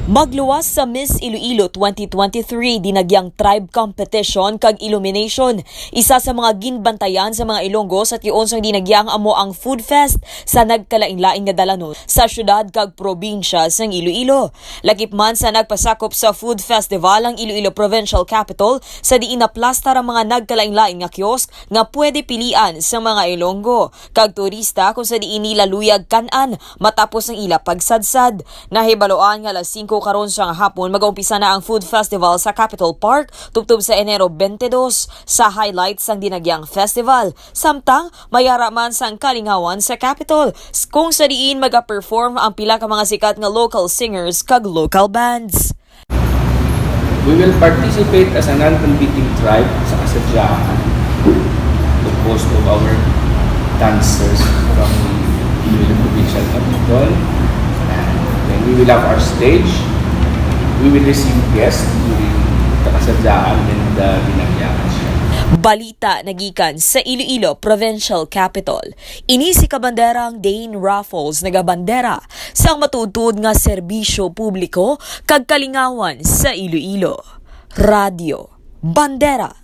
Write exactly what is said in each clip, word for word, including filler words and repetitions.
Magluwas sa Miss Iloilo twenty twenty-three Dinagyang Tribe Competition kag Illumination. Isa sa mga ginbantayan sa mga Ilonggo sa tion sang Dinagyang amo ang Food Fest sa nagkalain-lain nga dalanon sa syudad kag probinsya sang Iloilo. Lakip man sa nagpasakop sa Food Festival ang Iloilo Provincial Capitol, sa diin naplastar ang mga nagkalain-lain nga kiosk nga pwede pilian sa mga Ilonggo kag turista kung sa diin nila luyag kan-an matapos ang ila pagsadsad. Nahibaluan nga alas singko karon sa hapon mag-umpisa na ang Food Festival sa Capitol Park tubtob sa Enero twenty-two sa highlight sang Dinagyang Festival. Samtang may ara man sang kalingawan sa Capitol, s-, kung sa diin maga-perform ang pila ka mga sikat nga local singers kag local bands. We will participate as a non-competing tribe sa kasadyaan, composed of our dancers from the Iloilo Provincial Capitol. And then we will have our stage. We will receive guests during the kasadyaan and the ginagyakan siya. Balita nagikan sa Iloilo Provincial Capitol. Ini si Kabanderang Dane Raffles nagabandera sang matuod-tuod nga serbisyo publiko kag kalingawan sa Iloilo. Radyo Bandera.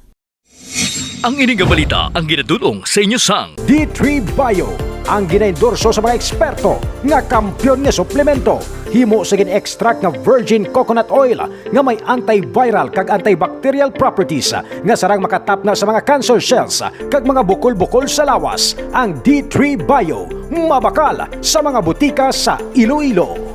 Ang ini nga balita ang ginadul-ong sa inyo sang D three Bio, ang ginaendorso sa mga eksperto nga kampiyon nga suplemento. Himo sa gin-extract nga virgin coconut oil nga may antiviral kag antibacterial properties nga sarang makatapna sa mga cancer cells kag mga bukol-bukol sa lawas. Ang D three Bio, mabakal sa mga butika sa Iloilo.